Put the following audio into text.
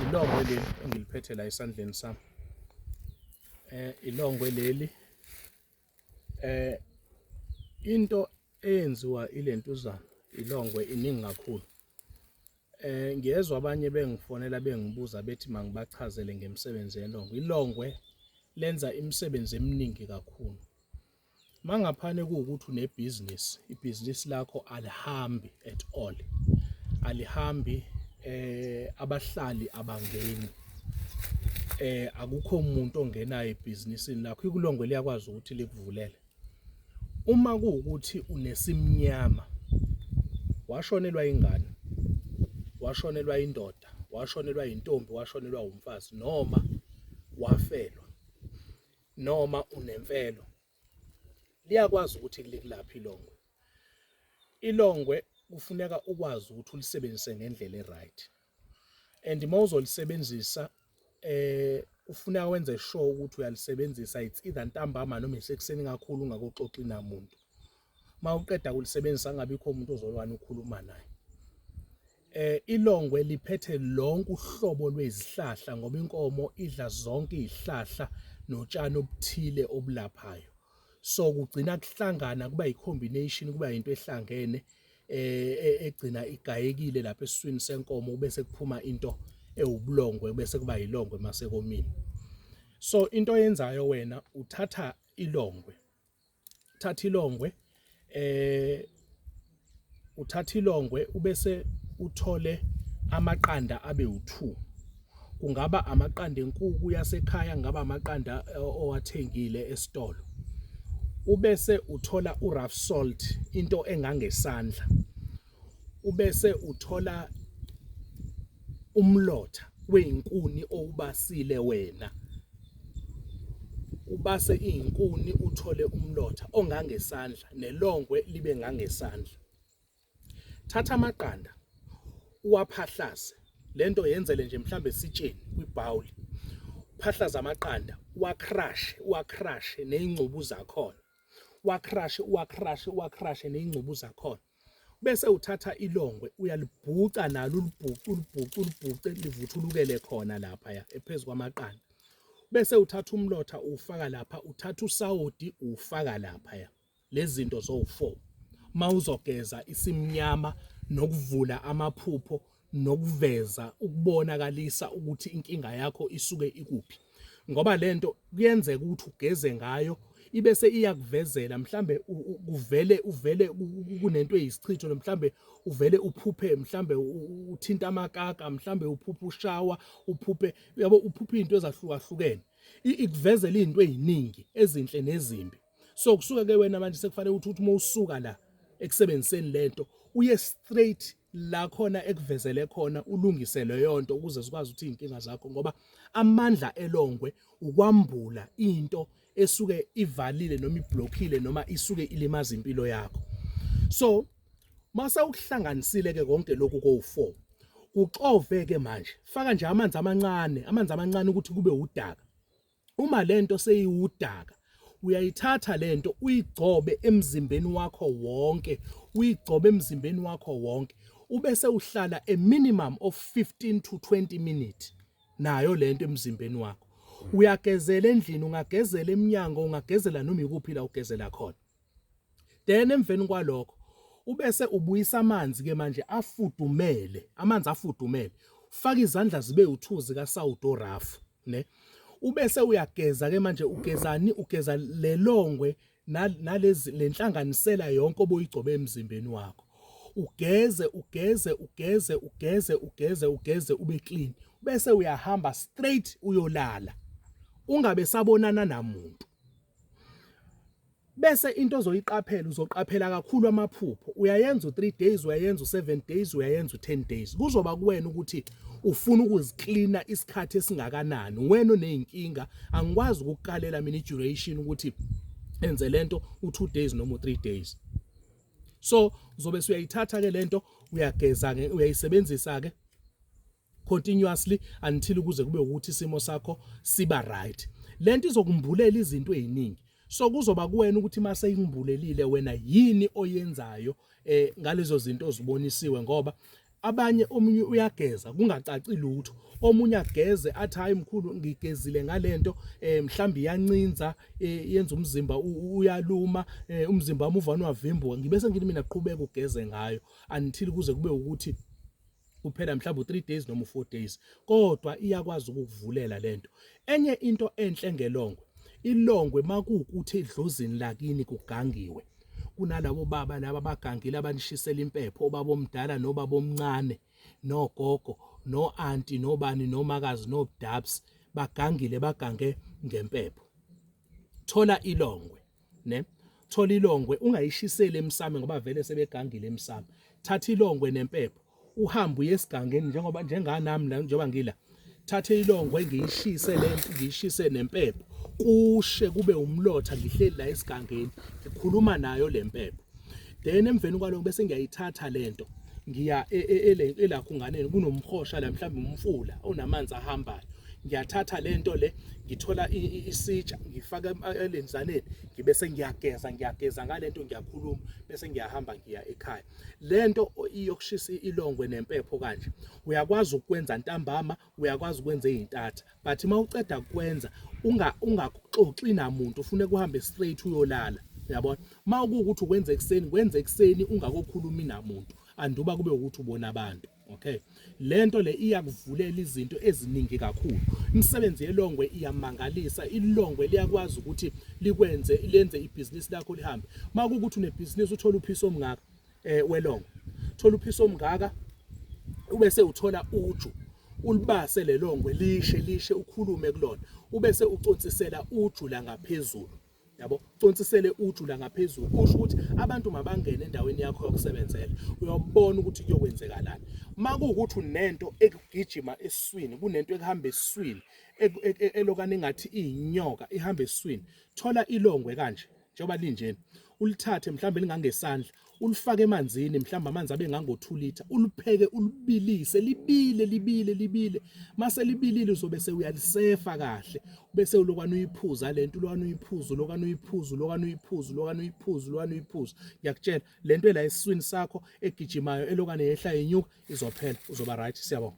Ilongwe leli engiliphethe la esandleni sami. Ilongwe leli, into eyenziwa ilentuzana ilongwe iningi kakhulu. Ngiyezwa abanye bengifonela bengibuza bethi mangibachazele ngemisebenzi yelongwe. Ilongwe lenza imisebenzi eminingi kakhulu. Mangaphane kuwukuthi unebhizinisi, ibhizinisi lakho alihambi at all, alihambi, abahlali abangeni, akukho umuntu ongenayo ebhizinisini lakho, ikulongwe liyakwazi ukuthi likuvulele. Uma kuwukuthi unesimnyama, washonelwa ingane, washonelwa indoda, washonelwa intombi, washonelwa umfazi, noma wafelwa, noma unemfelo, liyakwazi ukuthi likulaphe ilongwe. Ilongwe kufuneka ukwazi ukuthi ulisebenzise ngendlela e-right, and uma uzolisebenzisa kufuneka wenze sure ukuthi uyalisebenzisa, it's either ntambama noma isekuseni kakhulu, ungakoxoxi namuntu. Uma uqeda kulisebenzisa, kungabikho umuntu ozolwana ukhuluma naye. Ilongwe liphethe lonke uhlobo lwezihlahla, ngoba inkomo idla zonke izihlahla notshani obuthile obulaphayo. So kugcina kuhlangana, kuba i-combination, kuba into ehlangene egcina igayekile lapha esiswini senkomo, bese kuphuma into ewubulongwe, bese kuba yilongwe masekomile. So into oyenzayo wena, uthatha ilongwe, thatha ilongwe, uthatha ilongwe, ubese uthole amaqanda abe u2. Kungaba amaqanda enkukhu yasekhaya, ngaba amaqanda owathengile esitolo. Ubese uthola urough salt, into engangesandla. Ubese uthola umlotha weyinkuni owubasile wena, ubase izinkuni, uthole umlotha ongangesandla, nelongwe libe ngangesandla. Thatha amaqanda uwaphahlaze, lento yenzele nje mhlambe esitsheni, kwibhawuli. Phahlaza amaqanda, uwacrush, uwacrush nezingcubu zakhona, uwacrush, uwacrush, uwacrush nezingcubu zakhona. Bese uthatha ilongwe, uyalibhuca nalo, ulibhuce, ulibhuce, ulibhuce, livuthulukele khona lapha ya ephezulu kwamaqanda. Bese uthatha umlotha, ufaka lapha, uthatha usawoti, ufaka lapha ya. Lezi zinto zowu4, mawuzogeza isimnyama nokuvula amaphupho nokuveza ukubonakalisa ukuthi inkinga yakho isuke ikuphi, ngoba lento kuyenzeka ukuthi ugeze ngayo, ibese iyakuvezela mhlambe kuvele uvele kunento eyisichitho, mhlambe uvele uphuphe, mhlambe uthinta amakaka, mhlambe uphuphe ushawa, uphuphe, uyabo, uphuphe izinto ezahlukahlukene, ikuvezela izinto eziningi ezinhle nezimbi. So kusuka ke wena manje sekufanele ukuthi uma usuka la ekusebenziseni lento, uye straight la khona ekuvezele khona, ulungise leyo nto ukuze sikwazi ukuthi izinkinga zakho, ngoba amandla elongwe ukwambula into esuke ivalile noma iblockile noma isuke ilimaza impilo yakho. So mase ukuhlanganisile ke konke lokhu kowu4, kuxove ke manje, faka nje amanzi amancane, amanzi amancane, ukuthi kube udaka. Uma lento seyiwudaka, uyayithatha lento, uyigcobe emzimbeni wakho wonke, uyigcobe emzimbeni wakho wonke, ubese uhlala a minimum of 15 to 20 minutes nayo lento emzimbeni wakho. Uyagezela endlini, ungagezela eminyango, ungagezela noma ikuphi la ugezela khona. Then emveni kwalokho ubese ubuyisa amanzi ke manje afudumele, amanzi afudumele, faka izandla zibe u2 zikasawudo rough ne, ubese uyageza ke manje. Ugezani? Ugeza lelongwe nalezi lenhlanganisela yonke oboyigcobe emzimbeni wakho. Ugeze, ugeze, ugeze, ugeze, ugeze, ugeze, ube clean, bese uyahamba straight uyolala, ungabe sabonana namuntu. Bese into ozoyiqaphela, uzoqaphela kakhulu amaphupho. Uyayenza u3 days, uyayenza u7 days, uyayenza u10 days, kuzoba kuwena ukuthi ufuna ukuziklina isikhathi esingakanani. Wena oneyinkinga, angikwazi ukukukalela mina i-duration ukuthi enze lento u2 days noma u3 days. So uzobe usuyayithatha ke lento, uyageza ke, uyayisebenzisa ke continuously until ukuze kube ukuthi isimo sakho siba right. Lento izokumbulela izinto eziningi, so kuzoba kuwena ukuthi mase ikumbulelile wena, yini oyenzayo ngalezo zinto ozibonisiwe, ngoba Abanye omunye uyageza kungacaci lutho, omunye ageze athi hayi mkhulu ngigezile ngalento mhlawumbe iyancinza, yenza umzimba uyaluma, umzimba wami uvane wavimbuka. Ngibe sengithi mina qhubeka ugeze ngayo until kuze kube ukuthi kuphela mhlawumbe u3 days noma u4 days, kodwa iyakwazi ukukuvulela lento. Enye into enhle ngelongwe, ilongwe makuwukuthi edlozini lakini kugangiwe, kunalabo baba laba abagangile abanishisela impepho, obaba omdala nobaba omncane nogogo no-anti nobani nomakazi nobdaps, bagangile, bagange ngempepho. Thola ilongwe, ne thola ilongwe, ungayishiseli emsame ngoba vele sebegangile emsame. Thatha ilongwe nempepho uhambe uye esigangeni, njengoba njenganami la, njengoba ngila, thathe ilongwe ngiyishise lento, ngiyishise nempepho, kushe kube umlotha, ngihleli la esigangeni ngikhuluma nayo lempepho. Then emveni kwaloko bese ngiyayithatha lento, ngiya elakhunganeni, kunomhosha la, mhlawumbe umfula onamanzi ahambayo. Ngiyathatha lento le, ngithola isitsha, ngifaka elenzaneni, ngibe sengiyageza, ngiyageza ngalento, ngiyakhuluma, bese ngiyahamba ngiya ekhaya. Lento iyokushisa ilongwe nempepho kanje uyakwazi ukwenza ntambama, uyakwazi ukwenza ezintatha, but uma uceda kwenza ungaxoxi namuntu, ufune kuhambe straight uyolala, uyabona. Uma kuwukuthi ukwenza ekuseni, kwenza ekuseni ungakokhulumi namuntu, anduba kube ukuthi ubona abantu. Okay, lento le iyakuvulela izinto eziningi kakhulu. Imisebenzi yelongwe iyamangalisa. Ilongwe liyakwazi ukuthi likwenze, lenze ibhizinisi lakho lihambe. Uma kuwukuthi unebhizinisi, uthola uphisi omngaka welongwe, thola uphisi omngaka, ubese uthola uju, ulibase lelongwe lishe lishe, ukhulume kulona, ubese uconsisela uju la ngaphezulu, yabo, consisele uju la ngaphezulu, kusho ukuthi abantu mabangene endaweni yakho yokusebenzela, uyobona ukuthi kuyokwenzekalani. Makuwukuthi unento ekugijima esiswini, kunento ekuhamba esiswini elokane engathi iyinyoka ihamba esiswini, thola ilongwe kanje njengoba linjena, ulithathe mhlawumbe lingangesandla, ulifake emanzini, mhlawumbe amanzi abe ngango-2 litre, ulipheke, ulibilise libile libile libile. Mase libilile uzobe sewuyalisefa kahle, bese ulokwane uyiphuza lento, ulokwane uyiphuza, ulokwane uyiphuza, ulokwane uyiphuza, ulokwane uyiphuza, ulokwane uyiphuza. Ngiyakutshela, lento ela esiswini sakho egijimayo elokwane yehla yenyuka izophela, uzoba right. Siyabonga.